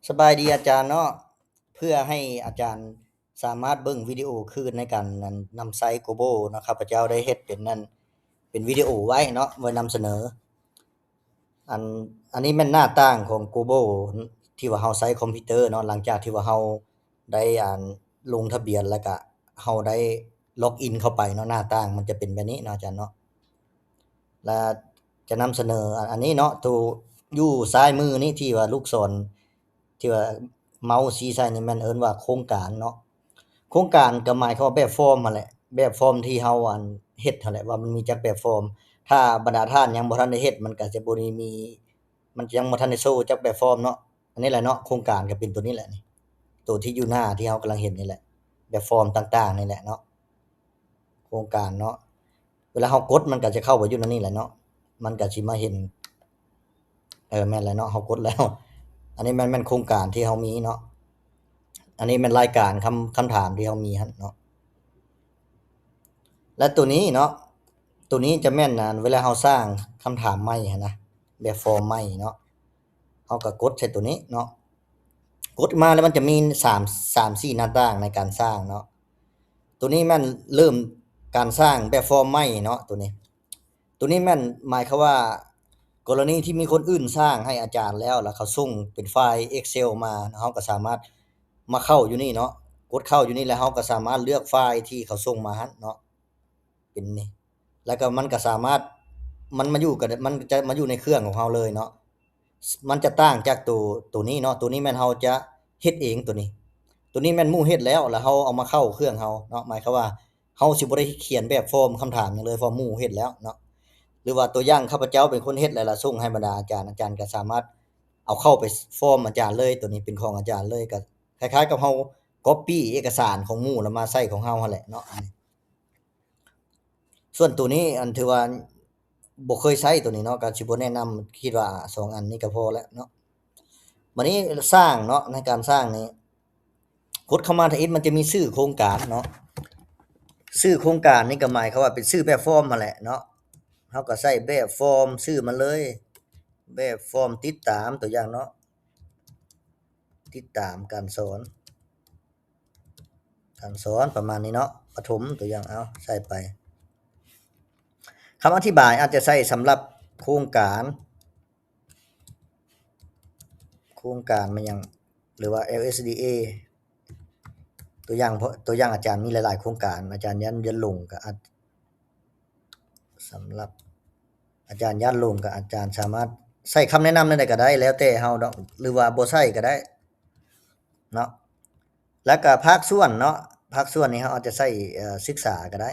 ສະບາຍດີອາຈານເນາະ, ເພື່ອໃຫ້ອາຈານສາມາດເບິ່ງວິດີໂອຄືນໃນການນຳໃຊ້ Globo ເນາະ, ຂ້າພະເຈົ້າໄດ້ເຮັດເປັນນັ້ນ ເປັນວິດີໂອໄວ້ເນາະ ໄວ້ນຳສະເໜີ. ອັນ ອັນນີ້ແມ່ນໜ້າຕ່າງຂອງ Globo ທີ່ວ່າເຮົາໃຊ້ຄອມພິວເຕີເນາະ, ຫຼັງຈາກທີ່ວ່າເຮົາໄດ້ ອັນ ລົງທະບຽນ ແລ້ວກະເຮົາໄດ້ log in ເຂົ້າໄປເນາະ, ໜ້າຕ່າງມັນຈະເປັນແບບນີ້ເນາະອາຈານເນາະ. ແລະ ຈະນຳສະເໜີ ອັນ ອັນນີ້ເນາະ, ໂຕຢູ່ຊ້າຍມືນີ້ທີ່ວ່າລູກສອນ ທີ່ວ່າເມົາຊີ້ໃສ່ນີ້ແມ່ນເອີ້ນວ່າໂຄງການເນາະ. ໂຄງການກໍໝາຍຄວາມວ່າແບບຟອມຫັ້ນແຫຼະ, ແບບຟອມທີ່ເຮົາ ອັນ ເຮັດຫັ້ນແຫຼະ ວ່າມັນມີຈັກແບບຟອມ. ຖ້າບັນດາທ່ານຍັງບໍ່ທັນໄດ້ເຮັດ ມັນກໍຈະບໍ່ໄດ້ມີ ມັນຍັງບໍ່ທັນໄດ້ໂຊຈັກແບບຟອມເນາະ. ອັນນີ້ແຫຼະເນາະ, ໂຄງການກໍເປັນໂຕນີ້ແຫຼະນີ້, ໂຕທີ່ຢູ່ໜ້າທີ່ເຮົາກຳລັງເຫັນນີ້ແຫຼະ, ແບບຟອມຕ່າງໆນີ້ແຫຼະເນາະ. ໂຄງການເນາະ, ເວລາເຮົາກົດມັນກໍຈະເຂົ້າໄປຢູ່ໃນນີ້ແຫຼະເນາະ, ມັນກໍຊິມາເຫັນ ເອີ ແມ່ນແຫຼະເນາະ, ເຮົາກົດແລ້ວ. ອັນນີ້ແມ່ນ ແມ່ນໂຄງການທີ່ເຮົາມີເນາະ, ອັນນີ້ແມ່ນລາຍການຄຳ ຄຳຖາມທີ່ເຮົາມີຫັ້ນເນາະ. ແລະ ໂຕນີ້ເນາະ, ໂຕນີ້ຈະແມ່ນ ອັນ ເວລາເຮົາສ້າງຄຳຖາມໃໝ່ຫັ້ນນະ, ແບບຟອມໃໝ່ເນາະ, ເຮົາກໍກົດໃສ່ໂຕນີ້ເນາະ. ກົດມາແລ້ວມັນຈະມີສາມ ສາມສີ່ໜ້າຕ່າງໃນການສ້າງເນາະ. ໂຕນີ້ແມ່ນເລີ່ມການສ້າງແບບຟອມໃໝ່ເນາະ, ໂຕນີ້ ໂຕນີ້ແມ່ນໝາຍຄວາມວ່າ ກໍລະນີທີ່ມີຄົນອື່ນສ້າງໃຫ້ອາຈານແລ້ວ ແລ້ວເຂົາສົ່ງເປັນໄຟລ໌ Excel ມາ, ເຮົາກໍສາມາດມາເຂົ້າຢູ່ນີ້ເນາະ, ກົດເຂົ້າຢູ່ນີ້ ແລ້ວເຮົາກໍສາມາດເລືອກໄຟລ໌ທີ່ເຂົາສົ່ງມາຫັ້ນເນາະ. ເປັນນີ້ ແລ້ວກໍມັນກໍສາມາດ ມັນມາຢູ່ກັບ ມັນຈະມາຢູ່ໃນເຄື່ອງຂອງເຮົາເລີຍເນາະ. ມັນຈະຕ່າງຈາກໂຕ ໂຕນີ້ເນາະ, ໂຕນີ້ແມ່ນເຮົາຈະເຮັດເອງໂຕນີ້, ໂຕນີ້ແມ່ນໝູ່ເຮັດແລ້ວ ແລ້ວເຮົາເອົາມາເຂົ້າເຄື່ອງເຮົາເນາະ. ໝາຍຄວາມວ່າເຮົາຊິບໍ່ໄດ້ຂຽນແບບຟອມຄຳຖາມຫຍັງເລີຍ ເພາະໝູ່ເຮັດແລ້ວເນາະ. ຫຼືວ່າຕົວຢ່າງຂ້າພະເຈົ້າເປັນຄົນເຮັດ ແລ້ວລະສົ່ງໃຫ້ບັນດາອາຈານ, ອາຈານກໍສາມາດເອົາເຂົ້າໄປຟອມອາຈານເລີຍ, ໂຕນີ້ເປັນຂອງອາຈານເລີຍ, ກໍຄ້າຍໆກັບເຮົາ copy ເອກະສານຂອງໝູ່ແລ້ວມາໃສ່ຂອງເຮົາຫັ້ນແຫຼະເນາະ. ອັນນີ້ ສ່ວນໂຕນີ້ ອັນ ຖືວ່າບໍ່ເຄີຍໃຊ້ໂຕນີ້ເນາະ, ກໍຊິບໍ່ແນະນຳ, ຄິດວ່າສອງອັນນີ້ກໍພໍແລ້ວເນາະ. ບັດນີ້ສ້າງເນາະ, ໃນການສ້າງນີ້ ກົດເຂົ້າມາທາງອິດ ມັນຈະມີຊື່ໂຄງການເນາະ, ຊື່ໂຄງການນີ້ກໍໝາຍຄວາມວ່າເປັນຊື່ແບບຟອມຫັ້ນແຫຼະເນາະ. ເຮົາກໍໃສ່ແບບຟອມຊື່ມາເລີຍ, ແບບຟອມຕິດຕາມ ຕົວຢ່າງເນາະ, ຕິດຕາມການສອນ ການສອນປະມານນີ້ເນາະ, ປະຖົມ ຕົວຢ່າງ ເອົາໃສ່ໄປ. ຄຳອະທິບາຍອາດຈະໃຊ້ສຳລັບໂຄງການ, ໂຄງການແມ່ນຫຍັງ ຫຼືວ່າ ແອລເອສດີເອ ຕົວຢ່າງ, ຕົວຢ່າງອາຈານມີຫຼາຍໆໂຄງການ, ອາຈານຢ້ານ ຢ້ານຫຼົງ ກໍອາດ ສຳລັບອາຈານຢ້ານຫຼົງ ກໍອາຈານສາມາດໃສ່ຄຳແນະນຳແນວໃດກໍໄດ້ ແລ້ວແຕ່ເຮົາດອກ ຫຼືວ່າບໍ່ໃສ່ກໍໄດ້ເນາະ. ແລ້ວກໍພາກສ່ວນເນາະ, ພາກສ່ວນນີ້ເຮົາອາດຈະໃສ່ ເອີ ສຶກສາກໍໄດ້,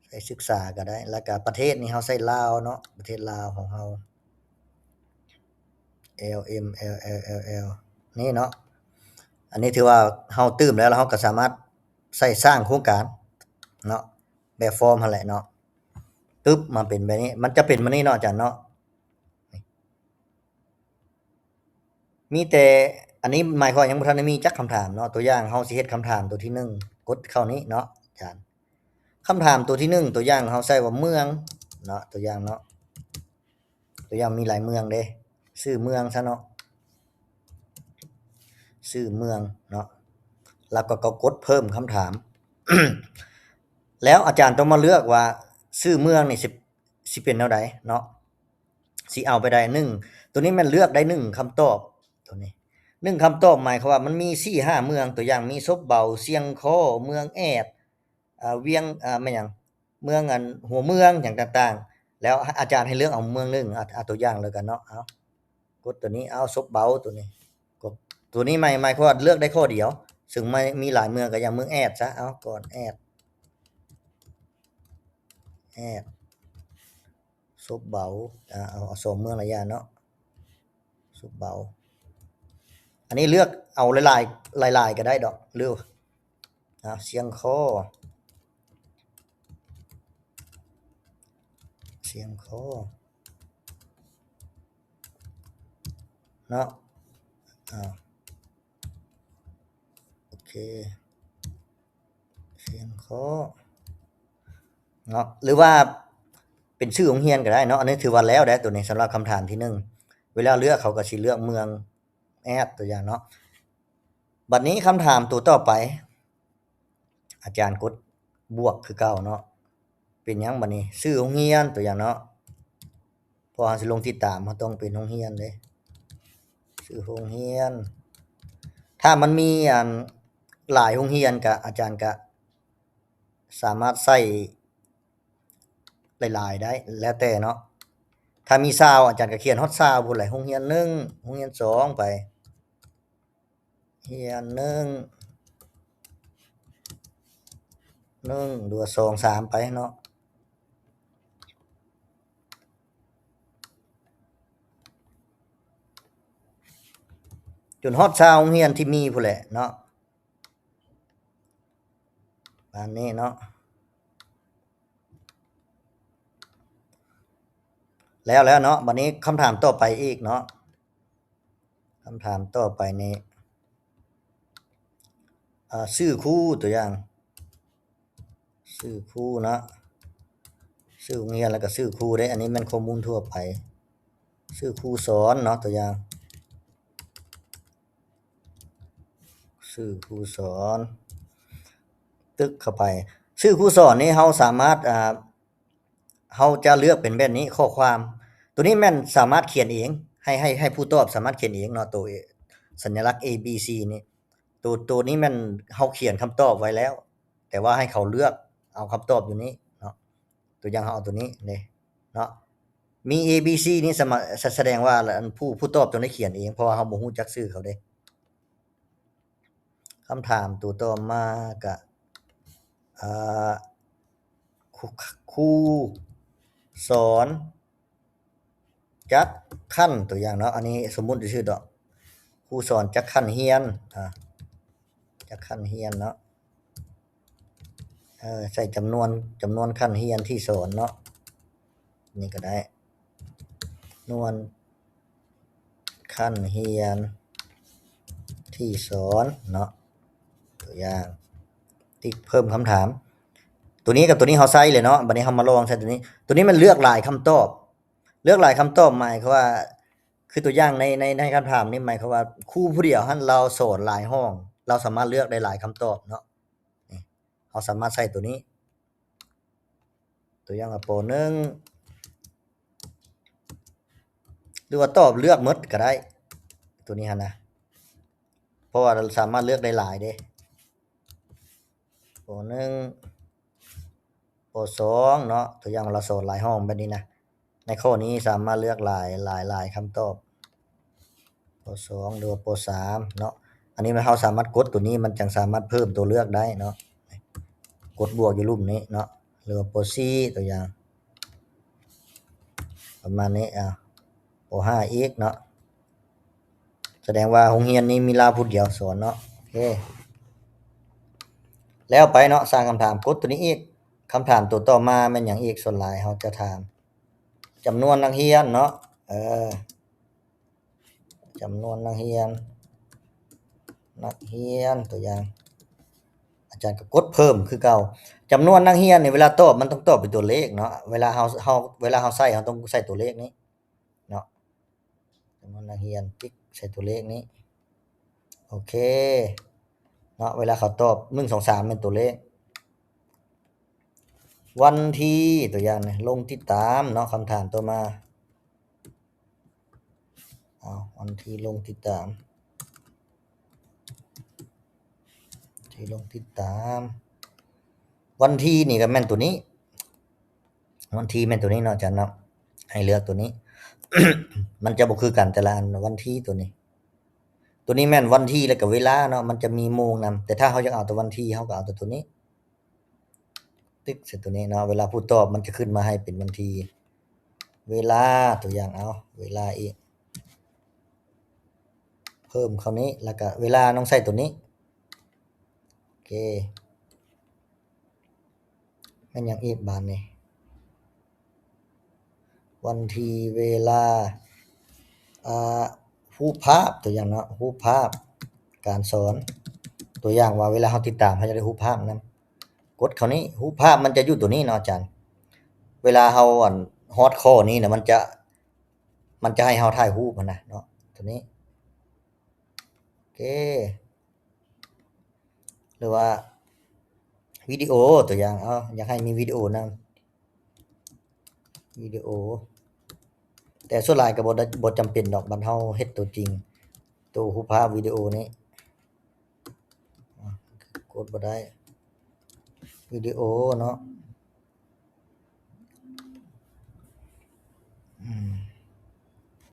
ໃສ່ສຶກສາກໍໄດ້. ແລ້ວກໍປະເທດນີ້ເຮົາໃສ່ລາວເນາະ, ປະເທດລາວຂອງເຮົາ ແອລເອັມ ແອລແອລ ແອລແອລ ນີ້ເນາະ. ອັນນີ້ຖືວ່າເຮົາຕື່ມແລ້ວ ແລ້ວເຮົາກໍສາມາດໃສ່ສ້າງໂຄງການເນາະ, ແບບຟອມຫັ້ນແຫຼະເນາະ, ຕຶບ ມາເປັນແບບນີ້, ມັນຈະເປັນແບບນີ້ເນາະອາຈານເນາະ. ມີແຕ່ ອັນນີ້ໝາຍຄວາມຍັງບໍ່ທັນໄດ້ມີຈັກຄຳຖາມເນາະ. ຕົວຢ່າງເຮົາຊິເຮັດຄຳຖາມຕົວທີໜຶ່ງ, ກົດເຂົ້ານີ້ເນາະອາຈານ. ຄຳຖາມຕົວທີໜຶ່ງ ຕົວຢ່າງເຮົາໃສ່ວ່າເມືອງເນາະ, ຕົວຢ່າງເນາະ, ຕົວຢ່າງມີຫຼາຍເມືອງເດ້, ຊື່ເມືອງຊະເນາະ, ຊື່ເມືອງເນາະ, ແລ້ວກໍ ກໍກົດເພີ່ມຄຳຖາມ. ແລ້ວອາຈານຕ້ອງມາເລືອກວ່າຊື່ເມືອງນີ້ຊິ ຊິເປັນແນວໃດເນາະ, ຊິເອົາໄປໃດ. ໜຶ່ງ ຕົວນີ້ແມ່ນເລືອກໄດ້ໜຶ່ງຄຳຕອບ, ຕົວນີ້ໜຶ່ງຄຳຕອບໝາຍຄວາມວ່າມັນມີສີ່ຫ້າເມືອງ, ຕົວຢ່າງມີສົບເບົາ, ຊຽງຄໍ, ເມືອງແອດ, ອາ ວຽງ ອາ ແມ່ນຫຍັງ ເມືອງ ອັນ ຫົວເມືອງຫຍັງຕ່າງໆ. ແລ້ວອາຈານໃຫ້ເລືອກເອົາເມືອງໜຶ່ງ, ອາ ອາ ຕົວຢ່າງແລ້ວກັນເນາະ, ເອົາ ກົດຕົວນີ້, ເອົາ ສົບເບົາ ຕົວນີ້, ກົດຕົວນີ້ໃໝ່, ໝາຍຄວາມວ່າເລືອກໄດ້ຂໍ້ດຽວ, ຊຶ່ງມັນມີຫຼາຍເມືອງ ກໍຢ່າງເມືອງແອດຊະ, ເອົາ ກ່ອນ ແອດ ແອດ ສົບເບົາ, ອາ ເອົາ ເອົາສອງເມືອງລະຢ່າເນາະ, ສົບເບົາ. ອັນນີ້ເລືອກເອົາຫຼາຍໆ ຫຼາຍໆກໍໄດ້ດອກ, ຫຼື ອາ ຊຽງຄໍ, ຊຽງຄໍເນາະ, ອາ ໂອເຄ. ຊຽງຄໍເນາະ, ຫຼືວ່າເປັນຊື່ໂຮງຮຽນກໍໄດ້ເນາະ. ອັນນີ້ຖືວ່າແລ້ວແຫຼະ, ຕົວນີ້ສຳລັບຄຳຖາມທີໜຶ່ງ ເວລາເລືອກເຂົາກໍຊິເລືອກເມືອງ ແອດ ຕົວຢ່າງເນາະ. ບັດນີ້ຄຳຖາມຕົວຕໍ່ໄປ ອາຈານກົດບວກຄືເກົ່າເນາະ. ເປັນຫຍັງບັດນີ້? ຊື່ໂຮງຮຽນ ຕົວຢ່າງເນາະ. ເພາະເຮົາຊິລົງຕິດຕາມ ເຮົາຕ້ອງເປັນໂຮງຮຽນເດ້ ຊື່ໂຮງຮຽນ. ຖ້າມັນມີອັນຫຼາຍໂຮງຮຽນກະ ອາຈານກະສາມາດໃສ່ຫຼາຍໆໄດ້ ແລ້ວແຕ່ເນາະ. ຖ້າມີຊາວ ອາຈານກະຂຽນຮອດຊາວພຸ້ນແຫຼະ ໂຮງຮຽນໜຶ່ງ ໂຮງຮຽນສອງໄປ ຮຽນໜຶ່ງ ໜຶ່ງ ຫຼືວ່າສອງ ສາມ ໄປເນາະ ຈົນຮອດຊາວໂຮງຮຽນທີ່ມີພຸ້ນແຫຼະເນາະ ປານນີ້ເນາະ. ແລ້ວ ແລ້ວເນາະ ບັດນີ້ຄຳຖາມຕໍ່ໄປອີກເນາະ. ຄຳຖາມຕໍ່ໄປນີ້ ເອີ ຊື່ຄູ ຕົວຢ່າງ ຊື່ຄູເນາະ ຊື່ໂຮງຮຽນ ແລ້ວກໍຊື່ຄູເດ້. ອັນນີ້ແມ່ນຂໍ້ມູນທົ່ວໄປ ຊື່ຄູສອນເນາະ ຕົວຢ່າງ ຊື່ຄູສອນ ຕຶກເຂົ້າໄປ. ຊື່ຄູສອນນີ້ເຮົາສາມາດ ອ່າ ເຮົາຈະເລືອກເປັນແບບນີ້ ຂໍ້ຄວາມ ໂຕນີ້ແມ່ນສາມາດຂຽນເອງ ໃຫ້ ໃຫ້ ໃຫ້ຜູ້ຕອບສາມາດຂຽນເອງເນາະ ໂຕ ເອ ສັນຍະລັກ A B C ນີ້ ໂຕ ໂຕນີ້ແມ່ນເຮົາຂຽນຄຳຕອບໄວ້ແລ້ວ ແຕ່ວ່າໃຫ້ເຂົາເລືອກເອົາຄຳຕອບຢູ່ນີ້ເນາະ. ຕົວຢ່າງເຮົາເອົາໂຕນີ້ເດ້ເນາະ ມີ A B C ນີ້ສະມາ ສະ ສະແດງວ່າ ອັນ ຜູ້ ຜູ້ຕອບຕົວນີ້ຂຽນເອງ ເພາະວ່າເຮົາບໍ່ຮູ້ຈັກຊື່ເຂົາເດ້. ຄຳຖາມຕົວຕໍ່ມາກະ ເອີ ຄູ ຄູສອນຈັກຂັ້ນ ຕົວຢ່າງເນາະ ອັນນີ້ສົມມຸດຊື່ໆດອກ ຄູສອນຈັກຂັ້ນຮຽນ ອ່າ ຈັກຂັ້ນຮຽນເນາະ. ເອີ ໃສ່ຈຳນວນ ຈຳນວນຂັ້ນຮຽນທີ່ສອນເນາະ ນີ້ກໍໄດ້ ຈຳນວນຂັ້ນຮຽນທີ່ສອນເນາະ ຕົວຢ່າງ ຕິກເພີ່ມຄຳຖາມ ຕົວນີ້ກັບຕົວນີ້ເຮົາໃສ່ເລີຍເນາະ. ບັດນີ້ເຮົາມາລອງໃສ່ຕົວນີ້ ຕົວນີ້ມັນເລືອກຫຼາຍຄຳຕອບ ເລືອກຫຼາຍຄຳຕອບໝາຍຄວາມວ່າ ຄືຕົວຢ່າງໃນ ໃນ ໃນຄຳຖາມນີ້ໝາຍຄວາມວ່າ ຄູຜູ້ດຽວຫັ້ນລາວສອນຫຼາຍຫ້ອງ ລາວສາມາດເລືອກໄດ້ຫຼາຍຄຳຕອບເນາະ. ນີ້ ເຮົາສາມາດໃສ່ຕົວນີ້ ຕົວຢ່າງວ່າ ປໍໜຶ່ງ ຫຼືວ່າຕອບເລືອກໝົດກໍໄດ້ ຕົວນີ້ຫັ້ນນະ ເພາະວ່າສາມາດເລືອກໄດ້ຫຼາຍເດ້ ປໍໜຶ່ງ ປໍສອງເນາະ ຕົວຢ່າງວ່າລາວສອນຫຼາຍຫ້ອງແບບນີ້ນະ. ໃນຂໍ້ນີ້ສາມາດເລືອກຫຼາຍ ຫຼາຍ ຫຼາຍຄຳຕອບ ປໍສອງ ຫຼືວ່າປໍສາມເນາະ. ອັນນີ້ມັນ ເຮົາສາມາດກົດຕົວນີ້ ມັນຈັ່ງສາມາດເພີ່ມຕົວເລືອກໄດ້ເນາະ ກົດບວກຢູ່ລຸ່ມນີ້ເນາະ ຫຼືວ່າປໍສີ່ ຕົວຢ່າງ ປະມານນີ້ ອ່າ ປໍຫ້າອີກເນາະ. ສະແດງວ່າໂຮງຮຽນນີ້ມີລາວຜູ້ດຽວສອນເນາະ. ໂອເຄ ແລ້ວໄປເນາະ ສ້າງຄຳຖາມ ກົດຕົວນີ້ອີກ. ຄຳຖາມຕົວຕໍ່ມາແມ່ນຫຍັງອີກ? ສ່ວນຫຼາຍເຮົາຈະຖາມຈຳນວນນັກຮຽນເນາະ ເອີ ຈຳນວນນັກຮຽນ ນັກຮຽນ ຕົວຢ່າງ ອາຈານກໍກົດເພີ່ມຄືເກົ່າ. ຈຳນວນນັກຮຽນນີ້ ເວລາຕອບມັນຕ້ອງຕອບເປັນຕົວເລກເນາະ ເວລາເຮົາ ເຮົາ ເວລາເຮົາໃຊ້ ເຮົາຕ້ອງໃຊ້ຕົວເລກນີ້ເນາະ. ຈຳນວນນັກຮຽນ ຕິກໃສ່ຕົວເລກນີ້ ໂອເຄເນາະ. ເວລາເຂົາຕອບ ໜຶ່ງ ສອງ ສາມ ແມ່ນຕົວເລກ. ວັນທີ ຕົວຢ່າງນະ ລົງຕິດຕາມເນາະ. ຄຳຖາມຕໍ່ມາ ເອົາ ວັນທີລົງຕິດຕາມ ທີ່ລົງຕິດຕາມ ວັນທີນີ້ກໍແມ່ນຕົວນີ້ ວັນທີແມ່ນຕົວນີ້ເນາະ ອາຈານເນາະ ໃຫ້ເລືອກຕົວນີ້ ມັນຈະບໍ່ຄືກັນແຕ່ລະອັນ. ວັນທີຕົວນີ້ ຕົວນີ້ແມ່ນວັນທີ ແລ້ວກໍເວລາເນາະ ມັນຈະມີໂມງນຳ ແຕ່ຖ້າເຮົາຢາກເອົາແຕ່ວັນທີ ເຮົາກໍເອົາແຕ່ຕົວນີ້ ຕິກໃສ່ຕົວນີ້ເນາະ. ເວລາຜູ້ຕອບມັນຈະຂຶ້ນມາໃຫ້ເປັນວັນທີ ເວລາ ຕົວຢ່າງ ເອົາ ເວລາອີກ ເພີ່ມເຂົ້ານີ້ ແລ້ວກະເວລາ ນ້ອງໃສ່ຕົວນີ້ ໂອເຄ ແມ່ນຫຍັງອີກບາດນີ້? ວັນທີ ເວລາ ອ່າ ຮູບພາບ ຕົວຢ່າງເນາະ ຮູບພາບການສອນ ຕົວຢ່າງວ່າເວລາເຮົາຕິດຕາມ ເຮົາຢາກໄດ້ຮູບພາບນຳ ກົດເຂົ້ານີ້ ຮູບພາບມັນຈະຢູ່ຕົວນີ້ເນາະອາຈານ ເວລາເຮົາ ອັນ ຮອດຂໍ້ນີ້ນະ ມັນຈະ ມັນຈະໃຫ້ເຮົາຖ່າຍຮູບຫັ້ນນະເນາະ ຕົວນີ້ ເອ ຫຼືວ່າວິດີໂອ ຕົວຢ່າງ ເອົາ ຢາກໃຫ້ມີວິດີໂອນຳ ວິດີໂອ ແຕ່ສ່ວນຫຼາຍກໍບໍ່ໄດ້ ບໍ່ຈຳເປັນດອກ ບັດເຮົາເຮັດຕົວຈິງ ຕົວຮູບພາບວິດີໂອນີ້ ອາ ກົດບໍ່ໄດ້ ວິດີໂອເນາະ